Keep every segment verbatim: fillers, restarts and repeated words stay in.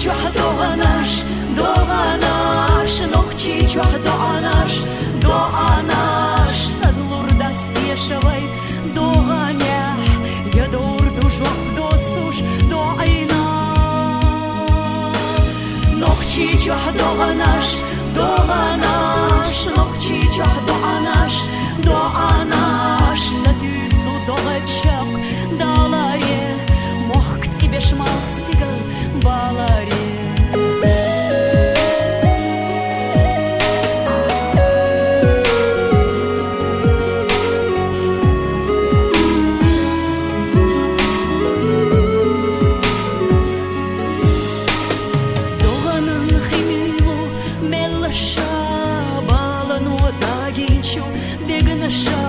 чохь доӀанаш, доӀанаш, Нохчийчохь доӀанаш, доӀанаш, цӀанлур дац теша вай, доӀанехь, я довр ду жоп доссуш, доӀанехь. Нохчийчохь доӀанаш, доӀанаш, Нохчийчохь доӀанаш, доӀанаш, сатуьйсу догӀа чекх, даларе, мохк цӀибеш малх стигал баларе. ДогӀанан хи муьйлу меллаша, балано дагийчу дегнаша,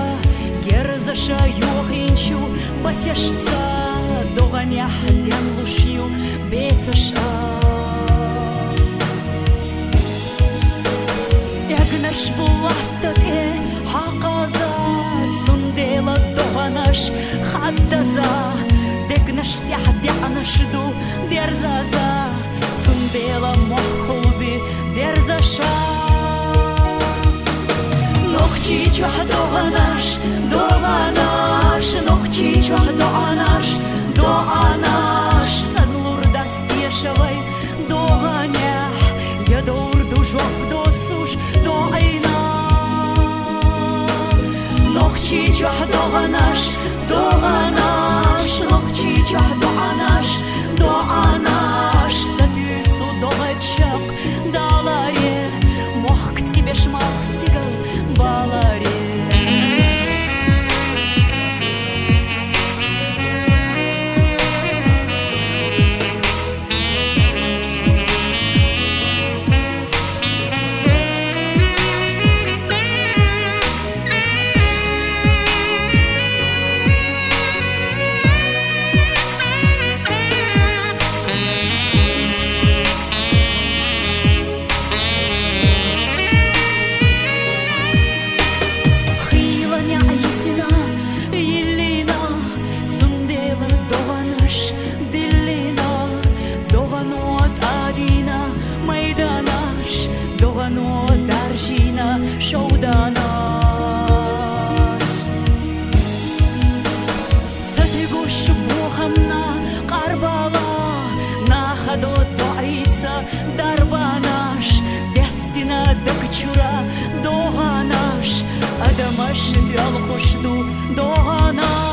герзаша йохийчу басешца, доӀанехь денлуш ю бецаша. Эгнаш бу латта тӀе хьакхаза, цундела доӀанаш хаддаза, дегнаш тӀехь деӀанаш ду дерзаза, цундела мохк хулби дерзаша. Нохчийчохь доӀанаш, доӀанаш, Нохчийчохь доӀанаш, доӀанаш, цӀанлур дац теша вай, доӀанехь, я довр ду жоп доссуш, доӀанехь. Нохчийчохь доӀанаш, доӀанаш, Нохчийчохь доӀанаш, доӀанаш, сатуьйсу догӀа чекх, даларе, мохк цӀибеш малх стигал баларе. Хийла неӀ йисина, йиллина, цундела доӀанаш диллина, доӀано тӀадийна майданаш, доӀано даржийна шовданаш. Ца тегуш буханна къарбала, нахадо доӀийса дарбанаш, дестина даг чура доӀанаш, адамаш доьлхуш ду доӀанаш.